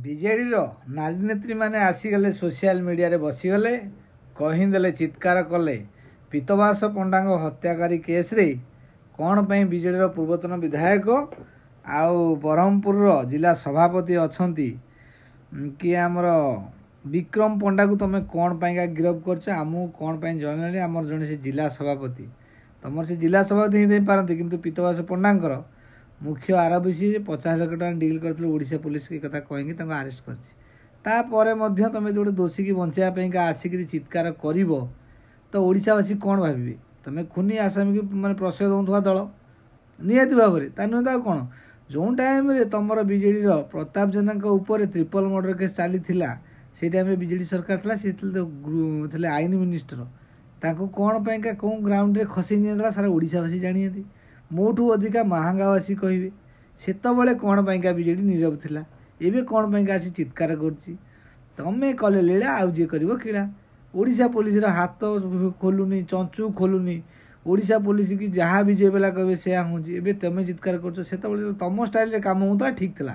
ବିଜେଡ଼ିର ନାରୀ ନେତ୍ରୀମାନେ ଆସିଗଲେ, ସୋସିଆଲ ମିଡ଼ିଆରେ ବସିଗଲେ, କହିଦେଲେ, ଚିତ୍କାର କଲେ, ପୀତବାସ ପଣ୍ଡାଙ୍କ ହତ୍ୟାକାରୀ କେସ୍ରେ କ'ଣ ପାଇଁ ବିଜେଡ଼ିର ପୂର୍ବତନ ବିଧାୟକ ଆଉ ବ୍ରହ୍ମପୁରର ଜିଲ୍ଲା ସଭାପତି ଅଛନ୍ତି କି ଆମର ବିକ୍ରମ ପଣ୍ଡାକୁ ତୁମେ କ'ଣ ପାଇଁକା ଗିରଫ କରିଛ, ଆମକୁ କ'ଣ ପାଇଁ ଜଣାଇଲେ? ଆମର ଜଣେ ସେ ଜିଲ୍ଲା ସଭାପତି, ତୁମର ସେ ଜିଲ୍ଲା ସଭାପତି ହିଁ ଦେଇପାରନ୍ତି, କିନ୍ତୁ ପୀତବାସ ପଣ୍ଡାଙ୍କର ମୁଖ୍ୟ ଆରୋପି ସିଏ 50 ଲକ୍ଷ ଟଙ୍କା ଡିଲ୍ କରିଥିଲେ। ଓଡ଼ିଶା ପୋଲିସ ଏ କଥା କହିକି ତାଙ୍କୁ ଆରେଷ୍ଟ କରିଛି। ତାପରେ ମଧ୍ୟ ତୁମେ ଗୋଟେ ଦୋଷୀକି ବଞ୍ଚାଇବା ପାଇଁକା ଆସିକିରି ଚିତ୍କାର କରିବ ତ ଓଡ଼ିଶାବାସୀ କ'ଣ ଭାବିବେ? ତୁମେ ଖୁନି ଆସାମୀକି ମାନେ ପ୍ରଶ୍ରୟ ଦେଉଥିବା ଦଳ ନିହାତି ଭାବରେ, ତା ନୁହେଁ ତ ଆଉ କ'ଣ? ଯେଉଁ ଟାଇମ୍ରେ ତୁମର ବିଜେଡ଼ିର ପ୍ରତାପ ଜେନାଙ୍କ ଉପରେ ଟ୍ରିପଲ୍ ମର୍ଡ଼ର କେସ୍ ଚାଲିଥିଲା, ସେଇ ଟାଇମ୍ରେ ବିଜେଡ଼ି ସରକାର ଥିଲା, ସେ ଥିଲେ ଆଇନ ମିନିଷ୍ଟର। ତାଙ୍କୁ କ'ଣ ପାଇଁକା କେଉଁ ଗ୍ରାଉଣ୍ଡରେ ଖସେଇ ନିଆଗଲା ସାରା ଓଡ଼ିଶାବାସୀ ଜାଣିଛନ୍ତି, ମୋଠୁ ଅଧିକା ମାହାଙ୍ଗାବାସୀ କହିବେ। ସେତେବେଳେ କ'ଣ ପାଇଁକା ବିଜେଡ଼ି ନୀରବ ଥିଲା, ଏବେ କ'ଣ ପାଇଁକା ଆସି ଚିତ୍କାର କରୁଛି? ତମେ କଲେ ଲୀଳା, ଆଉ ଯିଏ କରିବ କିଳା। ଓଡ଼ିଶା ପୋଲିସର ହାତ ଖୋଲୁନି, ଚଞ୍ଚୁ ଖୋଲୁନି। ଓଡ଼ିଶା ପୋଲିସ କି ଯାହା ବି ଯିଏ ବେଲା କହିବେ ସେୟା ହେଉଛି। ଏବେ ତମେ ଚିତ୍କାର କରୁଛ, ସେତେବେଳେ ତମ ଷ୍ଟାଇଲରେ କାମ ହେଉଥିଲା, ଠିକ୍ ଥିଲା।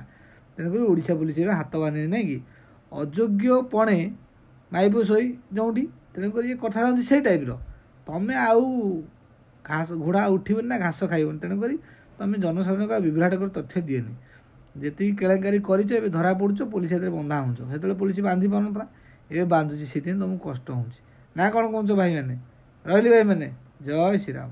ତେଣୁକରି ଓଡ଼ିଶା ପୋଲିସ ଏବେ ହାତ ବାନ୍ଧିନି, ନାଇଁ କି ଅଯୋଗ୍ୟ ପଣେ ମାଇପ ଶୋଇ ଯେଉଁଠି। ତେଣୁକରି ଏ କଥାଟା ହେଉଛି ସେଇ ଟାଇପ୍ର। ତମେ ଆଉ ଘାସ ଘୋଡ଼ା ଉଠିବନି ନା ଘାସ ଖାଇବନି। ତେଣୁକରି ତମେ ଜନସାଧାରଣଙ୍କୁ ଆଉ ବିଭ୍ରାଟ କରି ତଥ୍ୟ ଦିଏନି। ଯେତିକି କେଳେଙ୍କାରୀ କରିଛ, ଏବେ ଧରା ପଡ଼ୁଛ, ପୋଲିସ ହାତରେ ବନ୍ଧା ହେଉଛ। ସେତେବେଳେ ପୋଲିସ ବାନ୍ଧି ପାରୁନଥିଲା, ଏବେ ବାନ୍ଧୁଛି, ସେଥିପାଇଁ ତୁମକୁ କଷ୍ଟ ହେଉଛି ନା କ'ଣ କହୁଛ ଭାଇମାନେ? ରହିଲି ଭାଇମାନେ, ଜୟ ଶ୍ରୀରାମ।